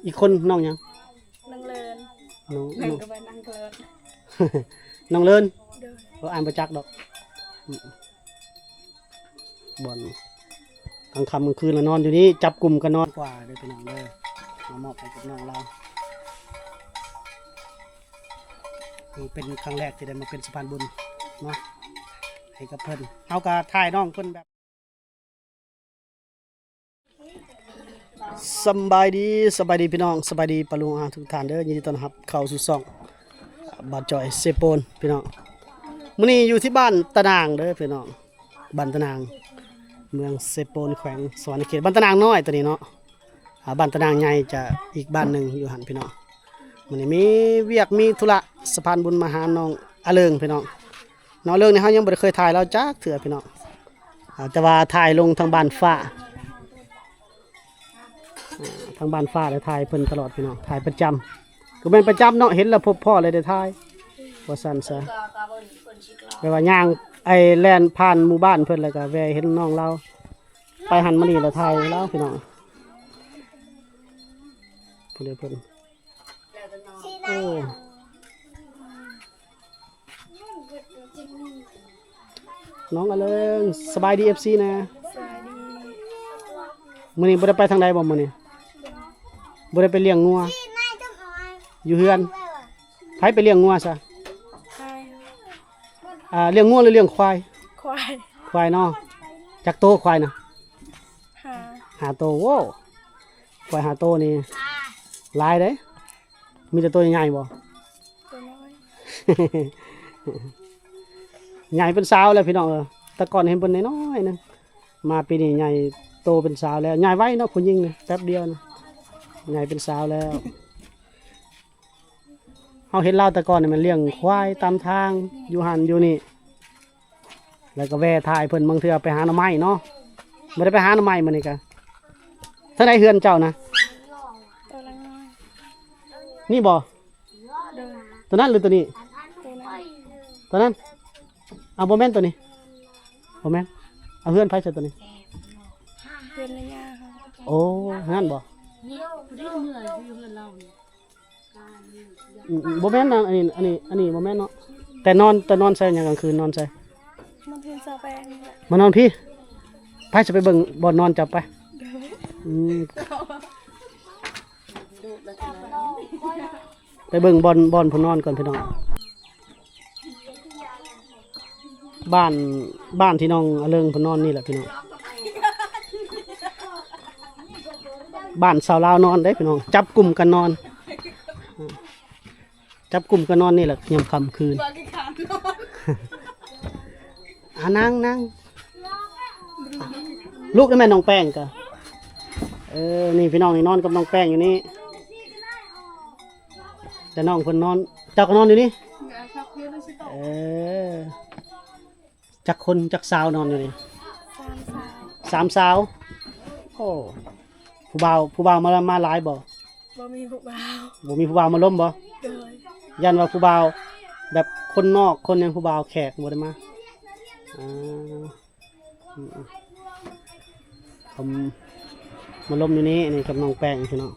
ອີກຄົນນ້ອງຫຍັງ? ນ້ອງເລີນ. ນ້ອງ ນ້ອງ ກໍວ່ານາງເລີນ ນ້ອງເລີນ. ໂດຍ. ເອີ ອ່ານບໍ່ຈັກດອກ. ອືມ ບ່ອນກາງຄ່ຳກາງຄືນລະນອນຢູ່ນີ້ ຈັບກຸ່ມກັນນອນກວ່າເດີພີ່ນ້ອງເດີ ມາມອບໃຫ້ກັບນ້ອງລາວ. ນີ້ເປັນຄັ້ງແລກທີ່ໄດ້ມາເປັນສະພານບຸນເນາະ ໃຫ້ກັບເພິ່ນ. ເຮົາກໍຖ່າຍນ້ອງເພິ່ນແບບ ສຳບາຍດີ ສະບາຍດີພີ່ນ້ອງ ສະບາຍດີປ້າລຸງອາທຸກທ່ານເດີ. ຍິນດີຕ້ອນຮັບເຂົ້າສູ່ຊ່ອງ ບ່າວຈ່ອຍເຊໂປນ ພີ່ນ້ອງ. ມື້ນີ້ຢູ່ທີ່ບ້ານຕະນາງເດີພີ່ນ້ອງ ບ້ານຕະນາງ ເມືອງເຊໂປນ ແຂວງສະຫວັນນະເຂດ. ບ້ານຕະນາງນ້ອຍຕົວນີ້ເນາະ ອ່າ ບ້ານຕະນາງໃຫຍ່ຈະອີກບ້ານໜຶ່ງຢູ່ຫັ້ນພີ່ນ້ອງ. ມື້ນີ້ມີວຽກມີທຸລະ ສະພານບຸນມາຫານ້ອງອາເລີງພີ່ນ້ອງ. ນ້ອງອາເລີງນີ້ເຮົາຍັງບໍ່ໄດ້ເຄີຍຖ່າຍລາວຈັກເທື່ອພີ່ນ້ອງ ອ່າ ແຕ່ວ່າຖ່າຍລົງທາງບ້ານຟ້າ ອ່າ ທາງບ້ານຟ້າແລ້ວຖ່າຍເພິ່ນຕະຫຼອດພີ່ນ້ອງ ຖ່າຍປະຈຳ ກໍແມ່ນປະຈຳເນາະ ເຫັນແລ້ວພົບພໍ້ແລ້ວໄດ້ຖ່າຍ ວ່າຊັ້ນຊະ. ແບບວ່າຍ່າງ ໄອ້ ແລ່ນຜ່ານໝູ່ບ້ານເພິ່ນ ແລ້ວກໍແວ່ເຫັນນ້ອງລາວ ໄປຫັ້ນມານີ້ແລ້ວຖ່າຍລາວພີ່ນ້ອງ. ຜູ້ໃດເພິ່ນ ໂອ້ ນ້ອງອາເລີງ ສະບາຍດີ ເອັຟຊີ ນະ. ສະບາຍດີ. ມື້ນີ້ບໍ່ໄດ້ໄປທາງໃດບໍ່ມື້ນີ້? ບໍ່ໄດ້ໄປລ້ຽງງົວ ຢູ່ເຮືອນ. ໃຜໄປລ້ຽງງົວຊະ? ອ້າຍ. ອ່າ ລ້ຽງງົວຫຼືລ້ຽງຄວາຍ? ຄວາຍ. ຄວາຍເນາະ. ຈັກໂຕຄວາຍນະ? ຫ້າ. ຫ້າໂຕ. ໂອ້ ຄວາຍຫ້າໂຕນີ້ຫຼາຍເດ້. ມີແຕ່ໂຕໃຫຍ່ໆບໍ່? ໂຕນ້ອຍ. ໃຫຍ່ເປັນສາວແລ້ວພີ່ນ້ອງເອີຍ. ແຕ່ກ່ອນເຫັນເພິ່ນນ້ອຍໆໜຶ່ງ ມາປີນີ້ໃຫຍ່ໂຕເປັນສາວແລ້ວ. ໃຫຍ່ໄວເນາະ ຜູ້ຍິງນີ້ ແປັບດຽວນະ ໃຫຍ່ເປັນສາວແລ້ວ. ເຮົາເຫັນລາວແຕ່ກ່ອນນີ້ແມ່ນລ້ຽງຄວາຍຕາມທາງ ຢູ່ຫັ້ນຢູ່ນີ້ ແລ້ວກໍແວ່ຖ່າຍເພິ່ນ ບາງເທື່ອໄປຫາໜໍ່ໄມ້ເນາະ. ບໍ່ໄດ້ໄປຫາໜໍ່ໄມ້ມື້ນີ້ກະ. ທາງໃດເຮືອນເຈົ້ານະ? ໂຕຫຼັງນ້ອຍ. ນີ້ບໍ່? ໂດຍ. ໂຕນັ້ນຫຼືໂຕນີ້? ໂຕນັ້ນ. ໂຕນັ້ນ? ເອົາ ບໍ່ແມ່ນໂຕນີ້? ບໍ່ແມ່ນ. ເອົາ ເຮືອນໃຜຊະໂຕນີ້? ເຮືອນແມ່ຍ່າເຮົາ. ໂອ້ ເຮືອນບໍ່? ນີ້ ຜູ້ໃດເມືອຢູ່ເຮືອນລາວນີ້. ອືມ ອືມ ບໍ່ແມ່ນນະ ອັນນີ້ ອັນນີ້ ອັນນີ້ບໍ່ແມ່ນເນາະ. ແຕ່ນອນ ແຕ່ນອນໃສຫຍັງກາງຄືນ ນອນໃສ? ນອນເຮືອນສາວແປ້ງນີ້ແຫຼະ. ມານອນພີ້ ໄປ ຈະໄປເບິ່ງບ່ອນນອນເຈົ້າໄປ. ໂດຍ. ອືມ ໄປເບິ່ງບ່ອນ ບ່ອນເພິ່ນນອນກ່ອນພີ່ນ້ອງ. ບ້ານ ບ້ານທີ່ນ້ອງອາເລີງເພິ່ນນອນນີ້ແຫຼະພີ່ນ້ອງ. ບ້ານຊາວລາວນອນເດ້ພີ່ນ້ອງ ຈັບກຸ່ມກັນນອນ ຈັບກຸ່ມກັນນອນນີ້ແຫຼະ ຍາມຄ່ຳຄືນ. ອ່າ ນັ່ງ ນັ່ງ ລູກນະແມ່ນ້ອງແປ້ງກະ. ເອີ ນີ້ພີ່ນ້ອງ ນີ້ນອນກັບນ້ອງແປ້ງຢູ່ນີ້. ແຕ່ນ້ອງເພິ່ນນອນ ເຈົ້າກໍນອນຢູ່ນີ້? ເອີ ຈັກຄົນ ຈັກສາວນອນຢູ່ນີ້? ສາມສາວ. ສາມສາວ. ໂອ້ ຜູ້ບ່າວ ຜູ້ບ່າວມາ ມາຫຼາຍບໍ່? ບໍ່ມີຜູ້ບ່າວ. ບໍ່ມີຜູ້ບ່າວມາລົມບໍ່? ໂດຍ. ຢ້ານວ່າຜູ້ບ່າວແບບຄົນນອກຄົນຫຍັງ ຜູ້ບ່າວແຂກບໍ່ໄດ້ມາ. ອ່າ ອືມ ເຂົາມາລົມຢູ່ນີ້ ນີ້ກັບນ້ອງແປ້ງພີ່ນ້ອງ.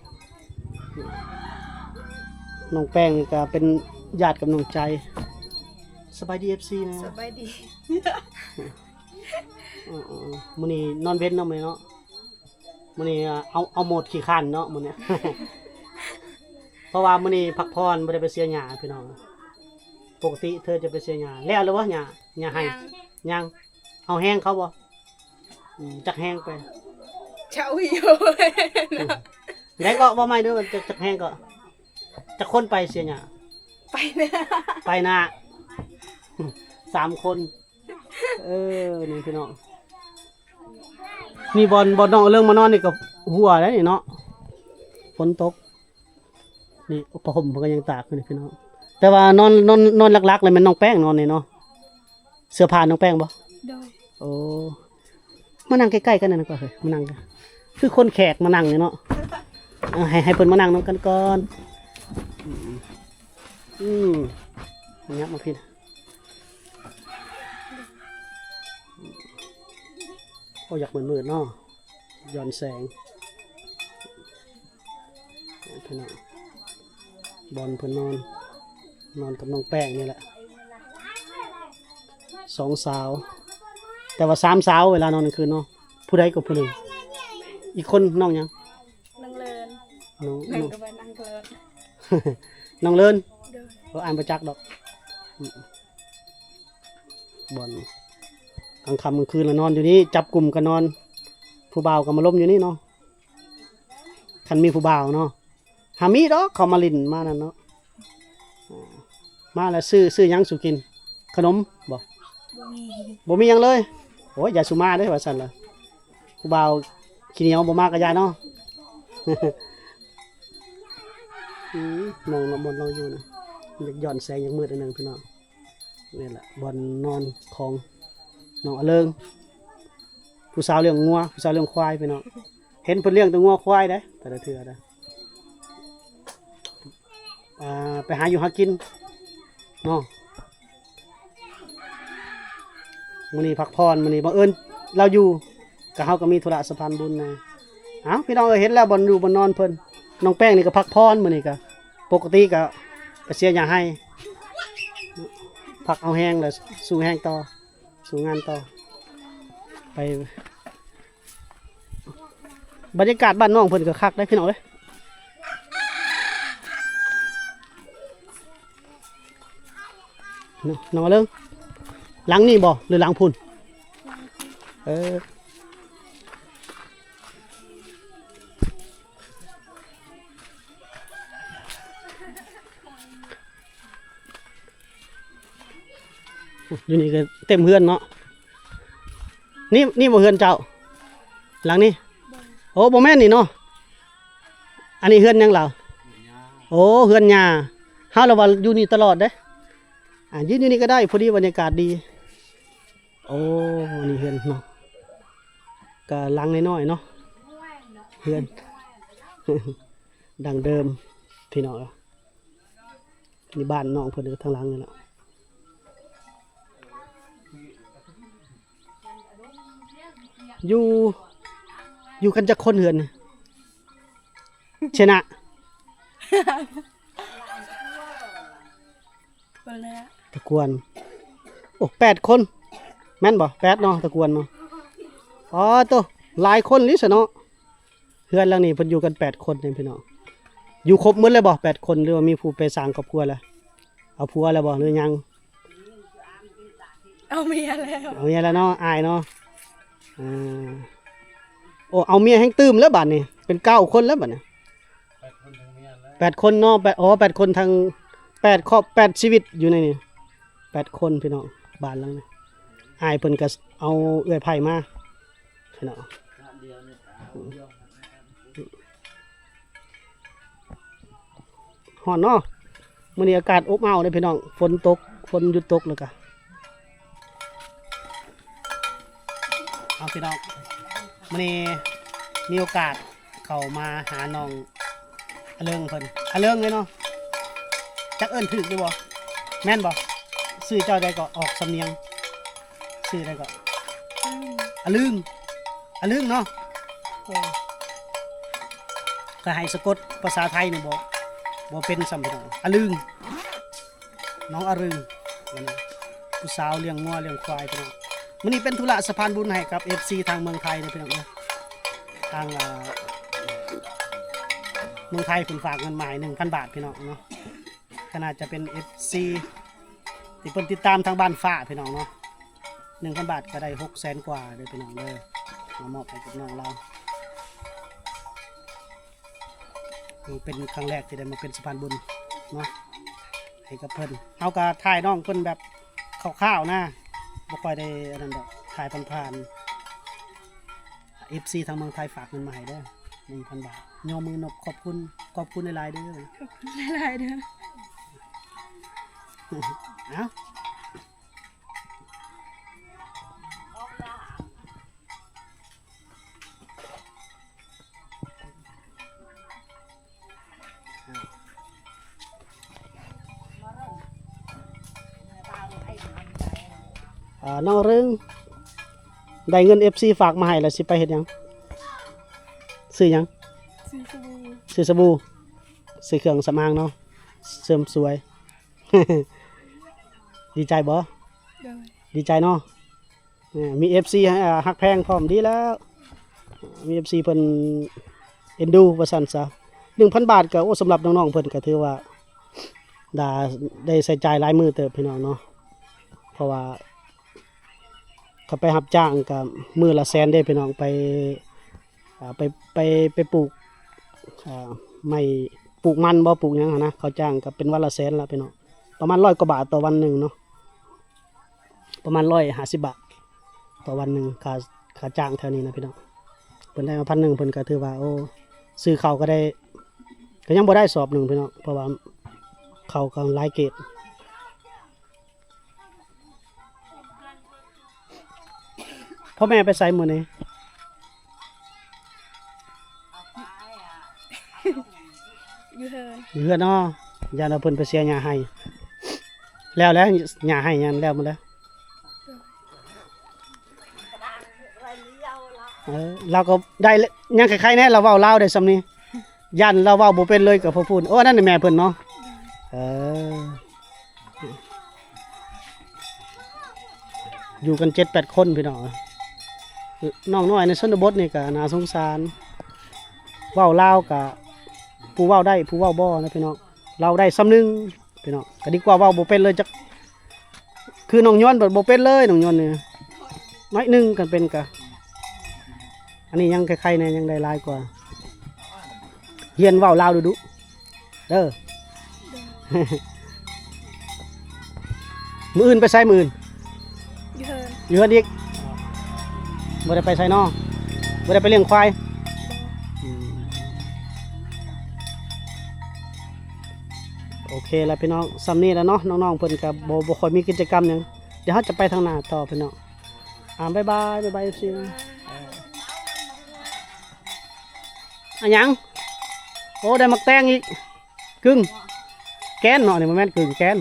ນ້ອງແປ້ງນີ້ກະເປັນຍາດກັບນ້ອງໃຈ. ສະບາຍດີ ເອັຟຊີ ນະ. ສະບາຍດີ. ເອີໆ ມື້ນີ້ນອນເວັນເນາະ ມື້ນີ້ເນາະ. ມື້ນີ້ເອົາ ເອົາໂໝດຂີ້ຄ້ານເນາະມື້ນີ້ ເພາະວ່າມື້ນີ້ພັກຜ່ອນ ບໍ່ໄດ້ໄປເສຍຫຍ້າພີ່ນ້ອງ. ປົກກະຕິເທີຈະໄປເສຍຫຍ້າ ແລ້ວແລ້ວບໍ່ຫຍ້າ ຫຍ້າໄຮ່? ຍັງ. ຍັງ. ເອົາແຮງເຂົາບໍ່? ອືມ ຈັກແຮງໄປ? ເຊົາຢູ່. ອືມ ໄດ້ເກາະ ເວົ້າໃໝ່ເດີ ຈັກ ຈັກແຮງເກາະ? ຈັກຄົນໄປເສຍຫຍ້າ? ໄປນະ ໄປນະ ສາມຄົນ. ເອີ ນີ້ພີ່ນ້ອງ ນີ້ບ່ອນ ບ່ອນນ້ອງເລີງມານອນນີ້ກໍຮົ່ວໄດ໋ນີ້ເນາະ ຝົນຕົກ. ນີ້ຜ້າຫົ່ມເພິ່ນກໍຍັງຕາກຢູ່ນີ້ພີ່ນ້ອງ ແຕ່ວ່ານອນ ນອນ ນອນຫຼັກໆ ແລ້ວແມ່ນນ້ອງແປ້ງນອນນີ້ເນາະ. ເສື້ອຜ້ານ້ອງແປ້ງບໍ່? ໂດຍ. ໂອ້ ມານັ່ງໃກ້ໆ ກັນນັ້ນກ່ອນເຮີ້ຍ ມານັ່ງ ຄືຄົນແຂກມານັ່ງນີ້ເນາະ. ເອົາ ໃຫ້ ໃຫ້ເພິ່ນມານັ່ງນຳກັນກ່ອນ. ອືມ ອືມ ຍັບມາພີ້ນະ. ໂອ້ ຢາກມືດໆ ເນາະ ຍ້ອນແສງ. ພີ່ນ້ອງ ບ່ອນເພິ່ນນອນ ນອນກັບນ້ອງແປ້ງນີ້ແຫຼະ ສອງສາວ ແຕ່ວ່າສາມສາວເວລານອນກາງຄືນເນາະ. ຜູ້ໃດກໍຜູ້ໜຶ່ງ ອີກຄົນນ້ອງຫຍັງ? ນ້ອງເລີນ ນ້ອງ ແມ່ນ ນ້ອງ ກໍວ່ານາງເລີນ ນ້ອງເລີນ ໂດຍ ເອີ ອ່ານບໍ່ຈັກດອກ ອືມ ບ່ອນກາງຄ່ຳກາງຄືນລະນອນຢູ່ນີ້ ຈັບກຸ່ມກັນນອນ ຜູ້ບ່າວກໍມາລົມຢູ່ນີ້ເນາະ ຄັນມີຜູ້ບ່າວເນາະ. ຫາມີດອກ ເຂົາມາຫຼິ້ນມານັ້ນເນາະ ມາແລ້ວຊື້ ຊື້ຫຍັງສູ່ກິນ? ຂະໜົມບໍ? ບໍ່ມີ ບໍ່ມີຫຍັງເລີຍ. ໂອ້ຍ ຢ່າສູ່ມາເດີ້ ວ່າຊັ້ນລະ ຜູ້ບ່າວຂີ້ໜຽວ ບໍ່ມາກໍຢ່າເນາະ. ອືມ ນ້ອງນ້ຳມົນລາວຢູ່ນະ ຢາກຍ້ອນແສງ ຢາກມືດໜ້ອຍໜຶ່ງພີ່ນ້ອງ. ນີ້ແຫຼະບ່ອນນອນຂອງນ້ອງອະເລີງ ຜູ້ສາວລ້ຽງງົວ ຜູ້ສາວລ້ຽງຄວາຍພີ່ນ້ອງ. ເຫັນເພິ່ນລ້ຽງແຕ່ງົວຄວາຍເດ້ ແຕ່ລະເທື່ອເດ້ ອ່າ ໄປຫາຢູ່ຫາກິນເນາະ. ມື້ນີ້ພັກຜ່ອນ ມື້ນີ້ບັງເອີນລາວຢູ່ ກະເຮົາກໍມີທຸລະສະພານບຸນແດ່. ເອົ້າ ພີ່ນ້ອງເອີຍ ເຫັນແລ້ວບ່ອນຢູ່ບ່ອນນອນເພິ່ນ. ນ້ອງແປ້ງນີ້ກໍພັກຜ່ອນມື້ນີ້ກະ ປົກກະຕິກະໄປເສຍຫຍ້າໄຮ່ ພັກເອົາແຮງແລ້ວ ສູ້ແຮງຕໍ່ ສູ້ງານຕໍ່. ໄປ ບັນຍາກາດບ້ານນ້ອງເພິ່ນກໍຄັກເດ້ພີ່ນ້ອງເອີຍ. ນ້ອງອະເລີງ ຫຼັງນີ້ບໍ່ ຫຼືຫຼັງພຸ້ນ? ເອີ ຢູ່ນີ້ກໍເຕັມເຮືອນເນາະ. ນີ້ ນີ້ບໍ່ເຮືອນເຈົ້າ? ຫຼັງນີ້? ໂອ້ ບໍ່ແມ່ນນີ້ເນາະ. ອັນນີ້ເຮືອນຫຍັງລາວ? ໂອ້ ເຮືອນຍ່າ. ເຮົາລະວ່າຢູ່ນີ້ຕະຫຼອດເດ້. ອ່າ ຢືນຢູ່ນີ້ກໍໄດ້ ພໍດີບັນຍາກາດດີ. ໂອ້ ອັນນີ້ເຮືອນເນາະ ກະຫຼັງນ້ອຍໆເນາະ ເຮືອນ ດັ້ງເດີມພີ່ນ້ອງ. ນີ້ບ້ານນ້ອງເພິ່ນທາງຫຼັງນີ້ແຫຼະ ຢູ່ ຢູ່ກັນຈັກຄົນເຮືອນນີ້? ຊະນະ ຕະກວນ ໂອ້ ແປດຄົນ ແມ່ນບໍ່? ແປດເນາະ ຕະກວນເນາະ. ອໍ ໂຕ ຫຼາຍຄົນອີ່ຫຼີຊະເນາະ. ເຮືອນຫຼັງນີ້ເພິ່ນຢູ່ກັນແປດຄົນເດ້ພີ່ນ້ອງ. ຢູ່ຄົບໝົດແລ້ວບໍ່ ແປດຄົນ ຫຼືວ່າມີຜູ້ໄປສ້າງຄອບຄົວແລ້ວ? ເອົາຜົວແລ້ວບໍ່ ຫຼືຍັງ? ເອົາເມຍແລ້ວ ເອົາເມຍແລ້ວເນາະ ອາຍເນາະ. ເອີ ໂອ້ ເອົາເມຍແຮ່ງຕື່ມແລ້ວບາດນີ້ ເປັນເກົ້າຄົນແລ້ວບາດນີ້. ແປດຄົນເນາະ ແປດ ອໍ ແປດຄົນ ທັງແປດຄອບ ແປດຊີວິດຢູ່ໃນນີ້ ແປດຄົນພີ່ນ້ອງ. ບ້ານຫຼັງນີ້ ອ້າຍເພິ່ນກໍເອົາເອື້ອຍໃພ້ມາພີ່ນ້ອງ. ຮ້ອນເນາະ ມື້ນີ້ອາກາດອົບອ້າວເດ້ພີ່ນ້ອງ ຝົນຕົກ ຝົນຢຸດຕົກແລ້ວກະ ເອົາພີ່ນ້ອງ ມື້ນີ້ມີໂອກາດເຂົ້າມາຫານ້ອງອະເລີງເພິ່ນ ອະເລີງເລີຍເນາະ ຈັກເອີ້ນຖືກຢູ່ບໍ່ ແມ່ນບໍ່? ຊື່ເຈົ້າໃດກໍ ອອກສຳນຽງ ຊື່ໃດກໍ? ອະລຶງ ອະລຶງເນາະ. ໂອ້ ກໍໃຫ້ສະກົດພາສາໄທນີ້ບໍ່ ບໍ່ເປັນຊ້ຳພີ່ນ້ອງ ອະລຶງ ນ້ອງອະລຶງ ຜູ້ສາວລ້ຽງງົວລ້ຽງຄວາຍພີ່ນ້ອງ. ມື້ນີ້ເປັນທຸລະສະພານບຸນໃຫ້ກັບເອັຟຊີທາງເມືອງໄທເດີພີ່ນ້ອງເດີ ທາງ ເອີ ເມືອງໄທເພິ່ນຝາກເງິນມາໃຫ້ໜຶ່ງພັນບາດພີ່ນ້ອງເນາະ. ກໍໜ້າຈະເປັນເອັຟຊີທີ່ເພິ່ນຕິດຕາມທາງບ້ານຟ້າພີ່ນ້ອງເນາະ ໜຶ່ງພັນບາດກໍໄດ້ຫົກແສນກວ່າເດີພີ່ນ້ອງເດີ ມາມອບໃຫ້ກັບນ້ອງລາວ. ນີ້ເປັນຄັ້ງແລກທີ່ໄດ້ມາເປັນສະພານບຸນເນາະ ໃຫ້ກັບເພິ່ນ. ເຮົາກໍຖ່າຍນ້ອງເພິ່ນແບບຄ່າວໆນະ ບໍ່ຄ່ອຍໄດ້ອັນນັ້ນດອກ ຖ່າຍຜ່ານໆ. ເອັຟຊີທາງເມືອງໄທຝາກເງິນມາໃຫ້ເດີ ໜຶ່ງພັນບາດ. ຍໍມືນົບຂອບຄຸນ ຂອບຄຸນຫຼາຍໆເດີ ຂອບຄຸນຫຼາຍໆເດີ. ເອົ້າ ອ່າ ນ້ອງເຣິງ ໄດ້ເງິນເອັຟຊີຝາກມາໃຫ້ແລ້ວ ຊິໄປເຮັດຫຍັງ? ຊື້ຫຍັງ? ຊື້ສະບູ ຊື້ສະບູ. ຊື້ເຄື່ອງສຳອາງເນາະ ເສີມສວຍ. ດີໃຈບໍ່? ໂດຍ ດີໃຈເນາະ. ເອີ ມີເອັຟຊີ ເອີ ຮັກແພງພ້ອມ ດີແລ້ວ ມີເອັຟຊີເພິ່ນເອັນດູວ່າຊັ້ນຊະ. ໜຶ່ງພັນບາດກໍ ໂອ້ ສຳລັບນ້ອງໆເພິ່ນກໍຖືວ່າ ດາ ໄດ້ໃຊ້ຈ່າຍຫຼາຍມື້ເຕີບພີ່ນ້ອງເນາະ ເພາະວ່າ ເຂົາໄປຮັບຈ້າງກໍມື້ລະແສນເດ້ພີ່ນ້ອງ ໄປ ອ່າ ໄປ ໄປ ໄປປູກ ອ່າ ໄມ້ ປູກມັນບໍ່ ປູກຫຍັງຫັ້ນນະ ເຂົາຈ້າງກໍເປັນວັນລະແສນລະພີ່ນ້ອງ ປະມານຮ້ອຍກວ່າບາດຕໍ່ວັນໜຶ່ງເນາະ ປະມານຮ້ອຍຫ້າສິບບາດຕໍ່ວັນໜຶ່ງ ຄ່າ ຄ່າຈ້າງແຖວນີ້ນະພີ່ນ້ອງ. ເພິ່ນໄດ້ມາພັນໜຶ່ງ ເພິ່ນກໍຖືວ່າ ໂອ້ ຊື້ເຂົ້າກໍໄດ້ ກໍຍັງບໍ່ໄດ້ສອບໜຶ່ງພີ່ນ້ອງ ເພາະວ່າເຂົ້າກໍຫຼາຍເກດ. ພໍ່ແມ່ໄປໃສມື້ນີ້? ຢູ່ເຮືອນ ຢູ່ເຮືອນເນາະ ຢ້ານວ່າເພິ່ນໄປເສຍຫຍ້າໄຮ່. ແລ້ວແລ້ວ ຫຍ້າໄຮ່ຫຍັງແລ້ວໝົດແລ້ວ? ເອີ ລາວກໍໄດ້ ຍັງໄຄໆແດ່ ລາວເວົ້າລາວໄດ້ສ່ຳນີ້ ຢ້ານລາວເວົ້າບໍ່ເປັນເລີຍກັບພວກພຸ້ນ. ໂອ້ ອັນນັ້ນແມ່ເພິ່ນເນາະ. ເອີ ຢູ່ກັນເຈັດແປດຄົນພີ່ນ້ອງ. ນ້ອງນ້ອຍໃນຊົນນະບົດນີ້ກໍໜ້າສົງສານ ເວົ້າລາວກໍຜູ້ເວົ້າໄດ້ຜູ້ເວົ້າບໍ່ນະພີ່ນ້ອງ ເວົ້າໄດ້ສ່ຳໜຶ່ງ. ພີ່ນ້ອງ ກໍດີກວ່າເວົ້າບໍ່ເປັນເລີຍຈັກ ຄືນ້ອງຍວນ ບໍ່ເປັນເລີຍ ນ້ອງຍວນນີ້ ໜ້ອຍໜຶ່ງ ຄັນເປັນກະ ອັນນີ້ຍັງໄຄໆແດ່ ຍັງໄດ້ຫຼາຍກວ່າ ຮຽນເວົ້າລາວດຸໆເດີ. ມື້ອື່ນໄປໃສ? ມື້ອື່ນ ຢູ່ເຮືອນ ຢູ່ເຮືອນອີກ ບໍ່ໄດ້ໄປໃສເນາະ? ບໍ່ໄດ້ໄປລ້ຽງຄວາຍ? ບໍ່. ອືມ ໂອເຄລະພີ່ນ້ອງ ສ່ຳນີ້ລະເນາະ ນ້ອງໆເພິ່ນກໍບໍ່ ບໍ່ຄ່ອຍມີກິດຈະກຳຫຍັງ ດຽວເຮົາຈະໄປທາງໜ້າຕໍ່ພີ່ນ້ອງ. ອ່າ ບາຍບາຍ ບາຍບາຍ ເອັຟຊີ ເອີ ອັນຫຍັງ? ໂອ້ ໄດ້ໝາກແຕງອີກ ກຶ່ງແກນເນາະ ນີ້ບໍ່ແມ່ນກຶ່ງແກນ.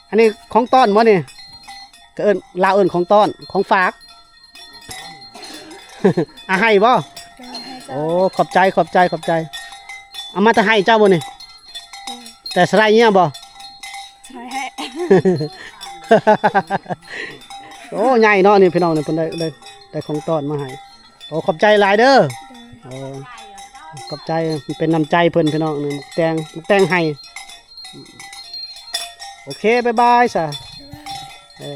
ອັນນີ້ຂອງຕ້ອນບໍ່ນີ້? ກໍເອີ້ນ ລາວເອີ້ນຂອອງຕ້ອນ ຂອງຝາກ. ອາ ໃຫ້ບໍ່? ເຈົ້າ ໃຫ້ເຈົ້າ. ໂອ້ ຂອບໃຈ ຂອບໃຈ ຂອບໃຈ. ເອົາມາແຕ່ໄຮ່ເຈົ້າບໍ່ນີ້? ເຈົ້າ. ແຕ່ສະໄລເຍບໍ່? ສະໄລແຮະ. ໂອ້ ໃຫຍ່ເນາະນີ້ພີ່ນ້ອງນີ້ ເພິ່ນໄດ້ ໄດ້ ໄດ້ຂອງຕ້ອນມາໃຫ້. ໂອ້ ຂອບໃຈຫຼາຍເດີ. ໂດຍ. ໂອ້ ຂອບໃຈ ເປັນນ້ຳໃຈເພິ່ນພີ່ນ້ອງນີ້ ໝາກແຕງ ໝາກແຕງໄຮ່. ໂອເຄ ບາຍບາຍຊະ. ບາຍບາຍ. ເອີ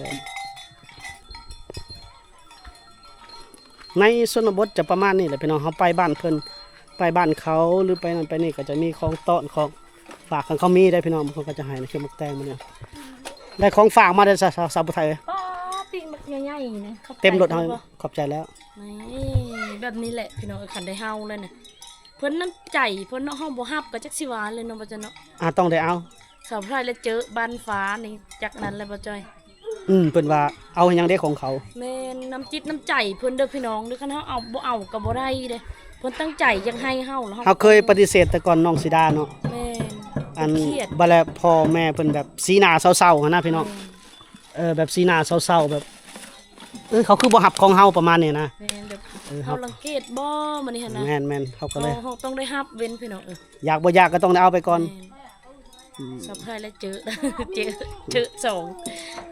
ໃນຊົນນະບົດຈະປະມານນີ້ແຫຼະພີ່ນ້ອງ ເຮົາໄປບ້ານເພິ່ນ ໄປບ້ານເຂົາ ຫຼືໄປນັ້ນໄປນີ້ ກໍຈະມີຂອງຕ້ອນຂອງຝາກ ຄັນເຂົາມີໄດ໋ພີ່ນ້ອງ ເພິ່ນກໍຈະໃຫ້ ຄືໝາກແຕງມື້ນີ້ ໄດ້ຂອງຝາກມາເດີ ສາວ ສາວ ສາວຜູ້ໄທເອີຍ. ປ້າ ປີກໝາກໃຫຍ່ໆນະ ເຕັມລົດເຮົາ. ຂອບໃຈແລ້ວ. ນີ້ ແບບນີ້ແຫຼະພີ່ນ້ອງເອີຍ ຄັນໄດ້ເຮົາແລ້ວນະ ເພິ່ນນ້ຳໃຈເພິ່ນເນາະ ເຮົາບໍ່ຮັບກໍຈັກຊິວ່າແລ້ວເນາະ ບໍ່ຈັກເນາະ. ອາ ຕ້ອງໄດ້ເອົາ. ສາວໄພລະເຈີບ້ານຟ້ານີ້ ຈັກນັ້ນແຫຼະບໍ່ຈ້ອຍ. ອືມ ເພິ່ນວ່າເອົາໃຫ້ຫຍັງເດ້ຂອງເຂົາ. ແມ່ນ ນ້ຳຈິດນ້ຳໃຈເພິ່ນເດີພີ່ນ້ອງເດີ ຄັນເຮົາເອົາ ບໍ່ເອົາກໍບໍ່ໄດ້ເດ້ ເພິ່ນຕັ້ງໃຈຢາກໃຫ້ເຮົາ ແລ້ວເຮົາ ເຮົາເຄີຍປະຕິເສດແຕ່ກ່ອນນ້ອງສີດາເນາະ. ແມ່ນ ອັນ ບາດແລ້ວພໍ່ແມ່ເພິ່ນແບບສີໜ້າເສົ້າໆຫັ້ນນະພີ່ນ້ອງ. ແມ່ນ ເອີ ແບບສີໜ້າເສົ້າໆ ແບບ ເອີ ເຂົາຄືບໍ່ຮັບຂອງເຮົາ ປະມານນີ້ນະ. ແມ່ນ ແບບ ເອີ ເຮົາ ເຮົາລັງກຽດບໍ່ ມື້ນີ້ຫັ້ນນະ. ແມ່ນໆ ເຮົາກໍເລີຍ ເຮົາ ເຮົາຕ້ອງໄດ້ຮັບເວັນພີ່ນ້ອງເອີຍ. ຢາກບໍ່ຢາກກໍຕ້ອງໄດ້ເອົາໄປກ່ອນ. ແມ່ນ ອືມ ສາວໄພລະເຈີ ເຈີ ເຈີສອງ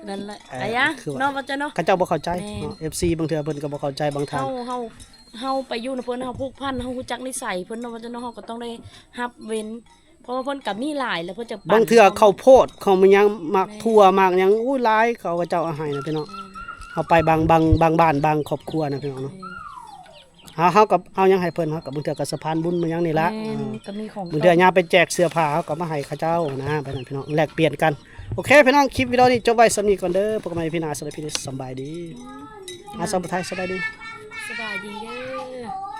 ນັ້ນແຫຼະ. ເອີ ອາຍາ ຄືວ່າ ເນາະ ວ່າຈະເນາະ ເຂົາເຈົ້າບໍ່ເຂົ້າໃຈ. ແມ່ນ ເນາະ ເອັຟຊີ ບາງເທື່ອເພິ່ນກໍບໍ່ເຂົ້າໃຈບາງທ່ານ. ເຮົາ ເຮົາ ເຮົາໄປຢູ່ນຳເພິ່ນ ເຮົາຜູກພັນ ເຮົາຮູ້ຈັກນິໄສເພິ່ນເນາະ ວ່າຈະເນາະ ເຮົາກໍຕ້ອງໄດ້ຮັບເວັນ ເພາະວ່າເພິ່ນກໍມີຫຼາຍແລ້ວ ເພິ່ນຈະປັນ. ບາງເທື່ອເຂົ້າໂພດ ເຂົ້າມາຫຍັງ ໝາກຖົ່ວ ໝາກຫຍັງ ໂອ້ຍ ຫຼາຍ ເຂົາເຈົ້າເອົາໃຫ້ນະພີ່ນ້ອງ. ແມ່ນ ເຮົາໄປບາງ ບາງ ບາງບ້ານ ບາງຄອບຄົວນະພີ່ນ້ອງເນາະ. ແມ່ນ ເຮົາ ເຮົາກໍເອົາຫຍັງໃຫ້ເພິ່ນ ເຮົາກໍບາງເທື່ອກໍສະພານບຸນມາຫຍັງນີ້ລະ. ແມ່ນ ເອີ ກໍມີຂອງ ບາງເທື່ອຍາມໄປແຈກເສື້ອຜ້າ ເຮົາກໍມາໃຫ້ເຂົາເຈົ້ານະ ໄປນັ້ນພີ່ນ້ອງ ແລກປ່ຽນກັນ. ໂອເຄພີ່ນ້ອງ ຄລິບວິດີໂອນີ້ຈົບໄວ້ສ່ຳນີ້ກ່ອນເດີ ພົບກັນໃໝ່ອີພີໜ້າ. ສຳລັບຄລິບນີ້ສະບາຍດີ. ອືມ ອາ ສາວຜູ້ໄທ ສະບາຍດີ. ສະບາຍດີເດີ.